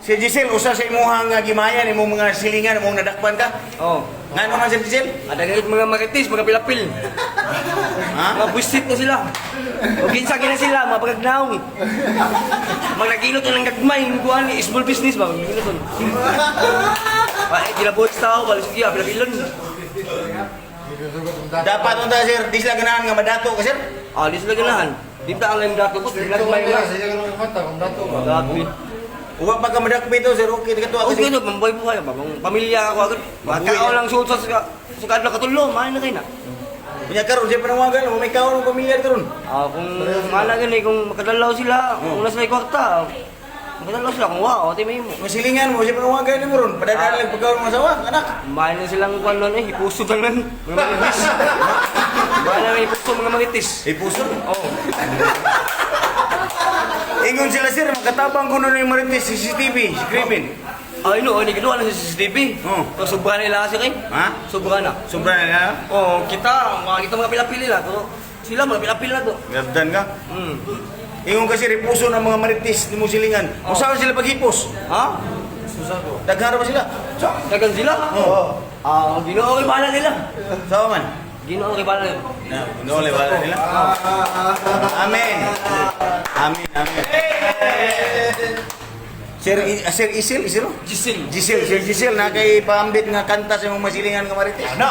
Si Giselle, usa sa imuhang gimayan, imong mga silingan, imong nadakpan ka? Oh. Ngano man, Sir Giselle? Ada gayud mga maritis, mga pilapil. Ha? Mga busit na sila. O kinsa gina sila, mga pagagnaong. Mga nagilot na ng gagmay, kuan small business ba, gilot nun. Ay, ginabuhat sa tao, balik siya, pilapilon. Dapat unta, sir, di sila ganahan nga madato ka, sir? Ah, di sila ganahan. Di ta ang dato ko, ginagmay na. Grabe. Uwa pa ka madakpi to, sir, okay, di ka tuwa Okay kasi. to, mambuhay buhay ba? Mang pamilya ako agad. Magkao lang suot sa sa kadlaw katulo, maay na kay na. Unya karon siya panawagan, mo may kaon ng pamilya karon. Ah, kung mana gani kung makadalaw sila, kung nasa may kwarta, makadalaw sila kung wa, o ti may mo. Mga silingan mo siya panawagan nimo ron. Padadaan lang pagkaon mga asawa, anak. Maay na silang kwan nun eh, hipuso lang nan. Mga maritis. Maay na may hipuso mga maritis. Ipuso. Oo. Ingon sila, sir, makatabang kuno ni Marites CCTV, si Crimin. Ay no, ni ginawa na sa CCTV. Oo. So, sobra na ila kasi kay. Ha? Sobra na. Sobra na nila. Oo, kita, mga kita mga pilapili na to. Sila mga pilapili na to. Gabdan ka. Ingon kasi ripuso ng mga Marites ni mo silingan. Oh. Usaon sila paghipos? Ha? Daghan ra ba sila? So, Dagan sila? Oo. Ah, Ginoo kay bala nila. Sao man? Ginoo kay bala nila. Na, no le wala nila. Amen. Amen, amen. Sir, Sir Isil, Isil? Giselle. Giselle, Sir Giselle, na kay paambit nga kanta sa imong masilingan nga Marites. Ano?